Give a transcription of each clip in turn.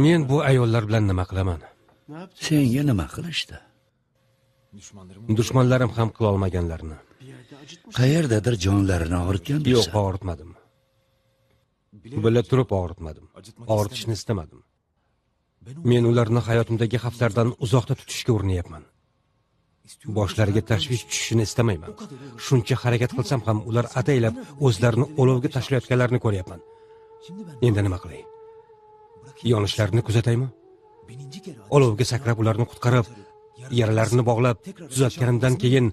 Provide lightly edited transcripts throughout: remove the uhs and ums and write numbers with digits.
Men bu ayollar bilan nima qilaman? Senga nima qilishdi? Dushmanlarim ham qila olmaganlarini. Qayerdadir jonlarini og'ritgan Yo'q, og'ritmadim. Bila turib og'ritmadim. Og'ritishni istamadim. Men ularni hayotimdagi xavflardan uzoqda tutishga urinyapman. Boshlariga tashvish tushishini istamayman. Shuncha harakat qilsam ham ular ataylab o'zlarini olovga tashlayotganlarini ko'ryapman. Endi nima qilay? Yonishlarini kuzataymi? Olovga sakrab ularni qutqarib, yaralarini bog'lab tuzatganimdan keyin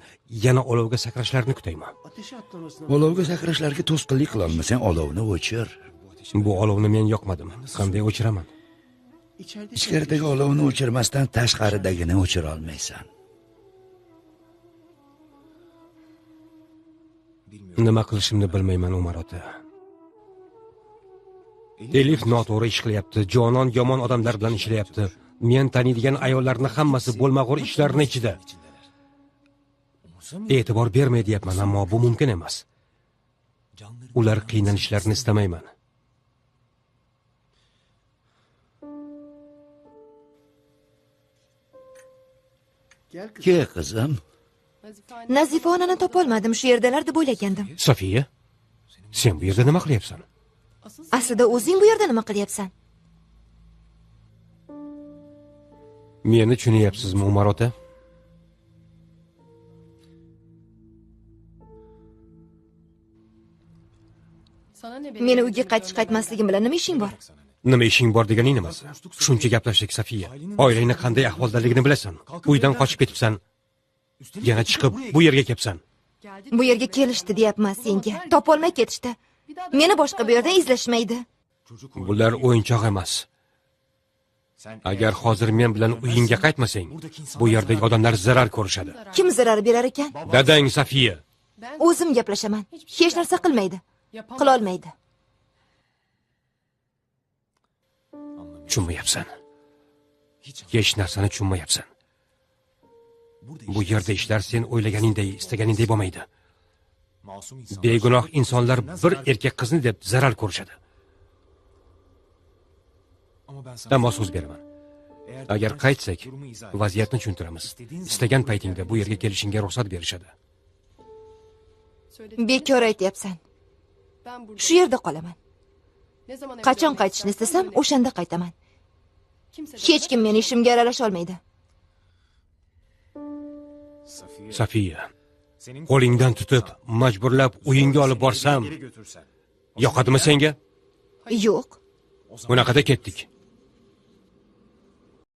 yana olovga sakrashlarini kutaymi? Olovga sakrashlarga to'sqinlik qila olmasang, olovni o'chir. Bu olovni men yoqmadim. Qanday o'chiraman? Ichkaridagi olovni o'chirmasdan tashqaridagini o'chira olmaysan. Nima qilishimni bilmayman, Umar ota. Elif noto'g'ri ish qilyapti, Jonon yomon odamlar bilan ishlayapti. Men taniydigan ayollarning hammasi bo'lmag'ur ishlarning ichida. E'tibor bermay deyapman, ammo bu mumkin emas. Ular qiynalishlarini istamayman. Ke qizim. Nazifa onani topolmadim, shu yerdalar deb o'ylagandim. Sofiya, sen bu yerda nima qilyapsan? Aslida o'zing bu yerda nima qilyapsan? Meni tushunyapsizmi, Umar ota? Meni uyga qaytish qaytmasligim bilan nima ishing bor? Nima ishing bor deganing nimasi? Shuncha gaplashdik, Sofiya. Oilangni qanday ahvoldaligini bilasan. Uydan qochib ketibsan. Yana chiqib bu yerga kelibsan. Bu yerga kelishdi deyapman senga. Topolmay ketishdi. Meni boshqa bu yerdan izlashmaydi. Bular o'yinchoq emas. Agar hozir men bilan uyingga qaytmasang, bu yerdagi odamlar zarar ko'rishadi. Kim zarar berar ekan? Dadang, Sofiya. O'zim gaplashaman. Hech narsa qilmaydi. Qila olmaydi. Tushunmayapsan. Hech narsani tushunmayapsan. Bu yerda ishlar sen o'ylaganingday, istaganingday bo'lmaydi. Begunoh insonlar bir erkak qizni deb zarar ko'rishadi. Ammo so'z beraman. Agar qaytsak, vaziyatni tushuntiramiz. Istagan paytingda bu yerga kelishingga ruxsat berishadi. Bekor aytyapsan. Shu yerda qolaman. Qachon qaytishni istasam, o'shanda qaytaman. Hech kim meni ishimga aralasha olmaydi. Sofiya, qo'lingdan tutib, majburlab uyingga olib borsam, yoqadimi senga? Yo'q. Bunaqada ketdik.